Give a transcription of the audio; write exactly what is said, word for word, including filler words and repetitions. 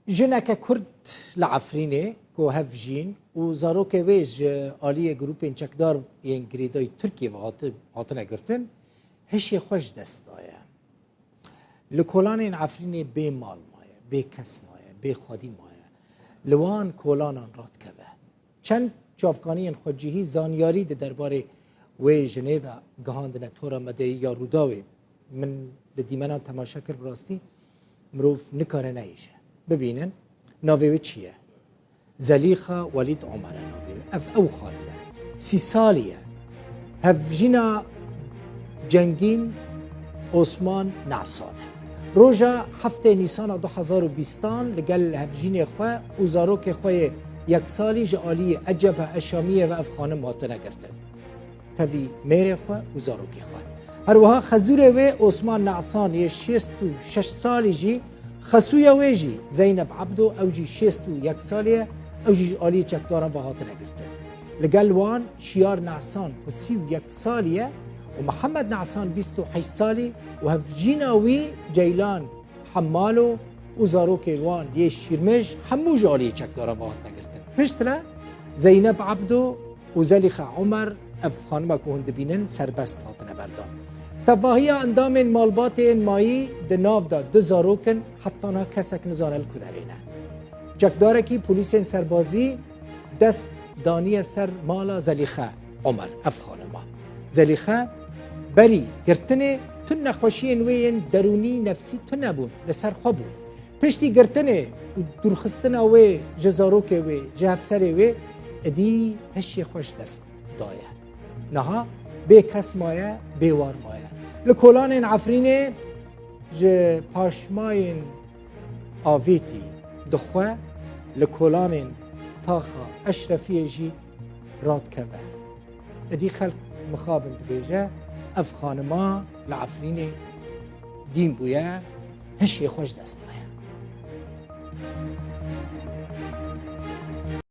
Jineke Kurd li Efrînê ku hev jîn û zarokê wê ji aliyê grûpên çekdar yên girêdayî Tirkiyê ve hati-, hatine girtin, hişê xwe ji dest daye. Li kolanên Efrînê bê mal maye, bê kes maye, bê xwedî maye. Li wan kolanan radikeve. Çend çavkaniyên xwecihî zanyarî di derbarê wê jinê de gihandine tora medeyî ya Rûdawê. Min li dîmenan temaşe kir, bi rastî mirov nikare nehêje. Bibînin, navê wê çi ye? Zelîxa Welîd Omer e navê wê. Ev ew xanim e. Sî salî ye. Hevjîna Cengîn Osman Nesan e. Roja heftê Nîsana du hezar û bîstan li gel hevjînê xwe û zarokê xwe yê yek salî ji aliyê Ecebhe Eşamiyê ve ev xanim hatine girtin. Tevî mêrê xwe û zarokê xwe. Her wiha xezûrê wê Osman Nesan yê şêst û şeş salî jî, xesûya wê jî Zeynep Ebdo, ew jî şêst û yek salî ye, ew jî ji aliyê çekdaran ve hatine girtin. Li gel wan Şiyar Nesan ku sî û yek salî ye û Mihemed Nesan bîst û heşt salî û hevjîna wî Ceylan Hemmalo û zarokên wan yê şîrmêj hemû ji aliyê çekdaran ve hatine girtin. Piştre Zeynep Ebdo û Zelîxa Omer, ev xanima ku hûn dibînin, serbest hatine berdan. Tevahiya endamên malbatê yên mayî di nav de du zarok in, heta niha kesek nizane li ku derê ne. Çekdarekî polîsên serbazî dest daniye ser mala Zelîxe Omer, ev xanima. Zelîxe berî girtinê tu nexweşiyên wê yên derûnî, nefsî tune bûn, li ser xwe bû. Piştî girtinê û dûrxistina wê ji zarokê wê, ji hevserê wê, êdî hişê xwe ji dest daye. Niha bê kes maye, bê war maye. Li kolanên Efrînê ji paşmayên avêtî dixwe, li kolanên taxa Eşrefiyê jî radikeve. Êdî xelk mixabin dibêje, ev xanima li Efrînê dîn bûye, hişê xwe ji dest daye.